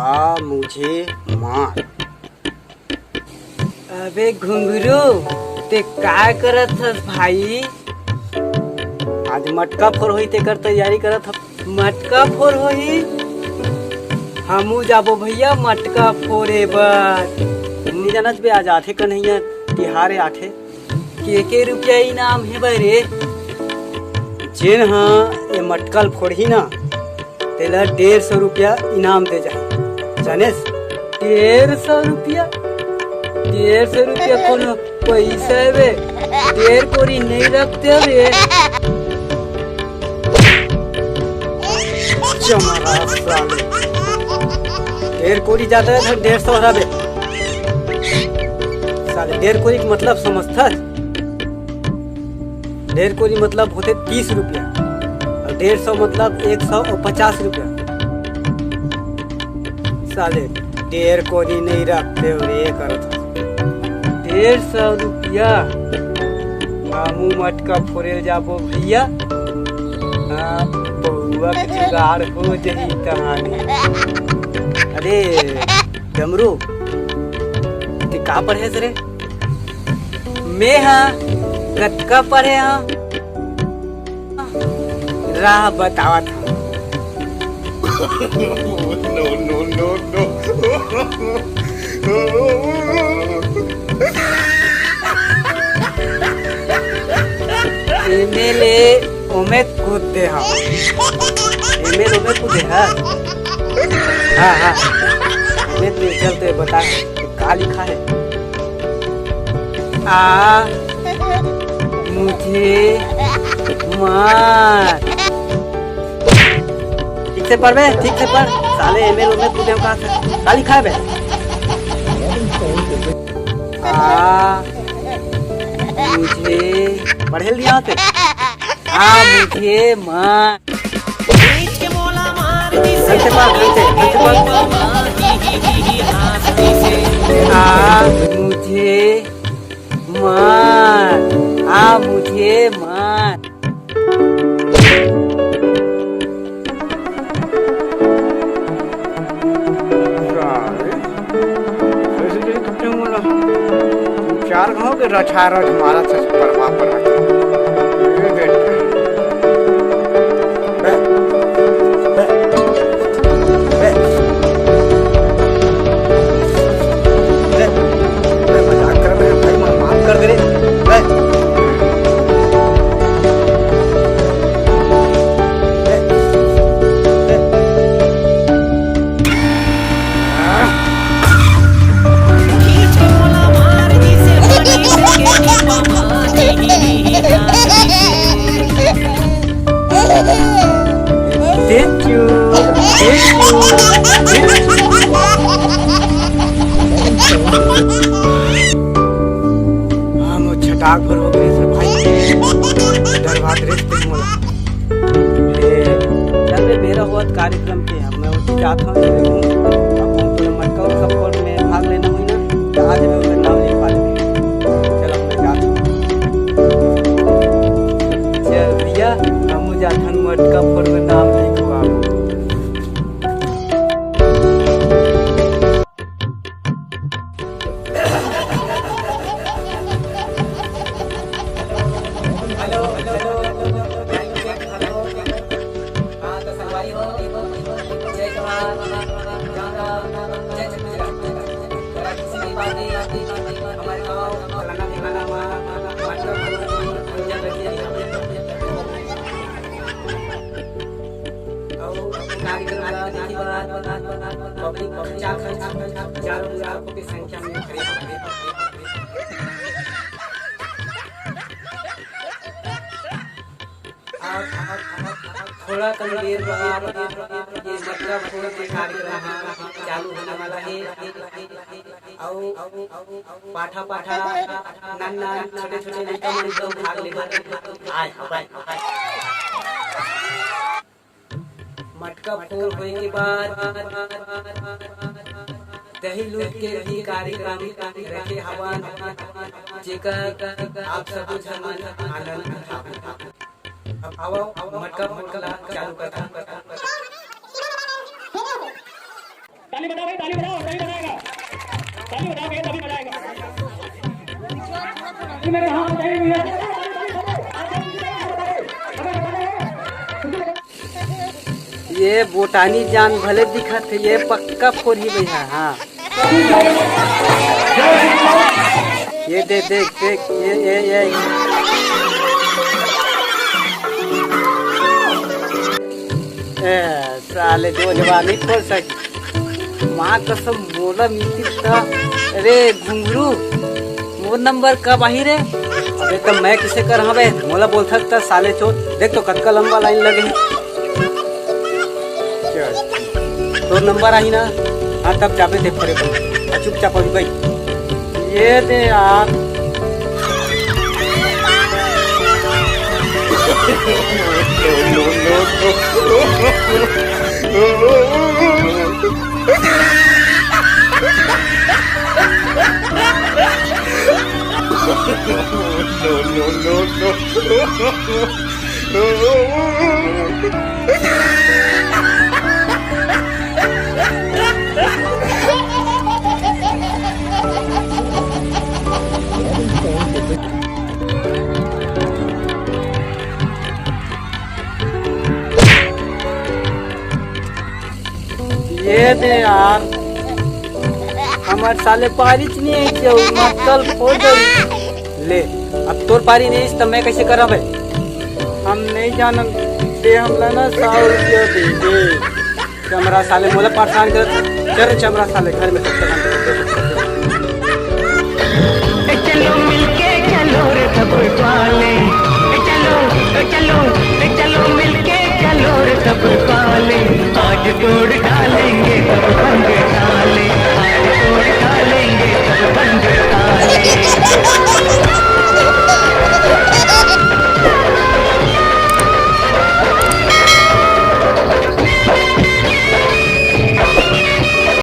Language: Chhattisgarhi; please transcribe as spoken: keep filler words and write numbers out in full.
आ मुझे मार। अबे घुंघरू, ते काय करत हस भाई? आज मटका फोर होही, तेकर तैयारी करत हँव। मटका फोर होही? हमू जाबो भैया मटका फोरे बर। नइ जानस बे, आज आथे कन्हैया तिहार आथे। के के रुपया इनाम हे बे रे? जेन ह ए मटका ल फोड़ही ना, तेला डेढ़ सौ रुपया इनाम दे जाही, जानेस? डेढ़ सौ रुपया? डेढ़ सौ रुपया कोनो पइसा हे बे? डेढ़ कोरी नइ रखते बे। चमरा साले। डेढ़ कोरी जादा हे, डेढ़ सौ हराबे। साले, डेढ़ कोरी के मतलब समझथस? डेढ़ कोरी मतलब होथे तीस रुपया, अउ डेढ़ सौ मतलब एक सौ अउ पचास रुपया। साले, डेढ़ कोरी नइ रखते हो रे, करत हस। डेढ़ सौ रुपया? हमू मटका फोरे जाबो भैया। हाँ, पौवा के जुगाड़ हो जही तहाने। अरे डमरू, ते का पढ़े हस रे? मैं हा कतका पढ़े हँव? राह बतावत हँव। No, no, no, no। एमे ले ओमे कूद दे हँव। एमे ले ओमे कूदे हस? हाँ, हाँ। एमे ले चल, ते बता, का लिखा हे? आ मुझे मार। ठीक से पढ़ बे, ठीक से पढ़। साले एमे ले ओमे कूदे हँव कहाँ से? का लिखा हे बे? आ मुझे, पढ़े ल नइ आवत हे? आ मुझे मार। ढंग से पढ़, ढंग से, ढंग से पढ़। आ मुझे मार, आ मुझे मार। साले, ऐसे जैसे कपड़े मोला चार घाव के रछा रछ मारा था, परमा परमा। ये देख। बे, बे, बे, बे, मजाक कर रहे हैं भाई, मा-, माफ कर दे रे। बे, बे, बे। Thank you, thank you, thank you। हाँ, मोर छटाक भर हो गए रे भाई। डर भाग रे तें मोला। ए, चल बे, बेरा होवत कार्यक्रम के, अब मैं उठ जात हूँ। अब हम तोला मटका उटका फोड़ में भाग लेना हुई ना, तो आज मैं ओकर नाम लिखवा देबे। चल, अब मैं जात हूँ। चल भैया, हमू जात हन मटका फोड़ में नाम लिखवा। Hello, hello, hello, hello, hello. हाँ, तो संगवारी हो, जय जोहार, राम राम, जय छत्तीसगढ़। तो आज की बात है, हमारे गाँव फलाना ठिकाना मा, मतलब, पूजा करके अउ कार्यक्रम ला देखी बर पब्लिक चार हजार, चार हजार के संख्या में खड़े हे। अउ थोड़ा कन देर बाद ये मटका फोड़ के कार्यक्रम चालू होने वाला है। अउ पाठा पाठा नान नान छोटे छोटे लइका मन एकदम भाग लेथे। आय हाय। मटका फोड़ होए के बाद दही लूट के भी कार्यक्रम रखे हवन, जेकर आप सबो झन मन आनंद उठाओ। अब आओ, मटका फोड़ ला चालू करथन। ताली बजाओ भाई, ताली बजाओ, तभी मजा आएगा। ताली बजाओ भैया, तभी मजा आएगा। ये मेरे हाथ बजाइए भैया। ये बोटानी जान भले दिखत हे, ये पक्का फोरही भैया। हाँ, ये दे, देख देख, ये ये ये। ए, साले दो जवान नहीं खोल सकी। माँ कसम, मोला मिलती त। अरे घुंगरू, मोर नंबर कब आही रे? अबे त मैं किसे कर हवे, मोला बोलथस त साले चोर। देख तो कतका लंबा लाइन लगे हे। चल, तोर नंबर आही ना, हाँ तब जाबे देख परे को। चुपचाप अभी भाई, ये दे यार। ये दे यार, हमर साले पारी च नहीं है, क्यों मक्कल फोड़ दे। ले, अब तोर पारी नहीं, इस त मैं कैसे करब बे? हम नहीं जानन, दे हमला ना सौ रुपया दे दे। चमरा साले मोला परेशान कर, चल रे चमरा साले घर में तब तक हम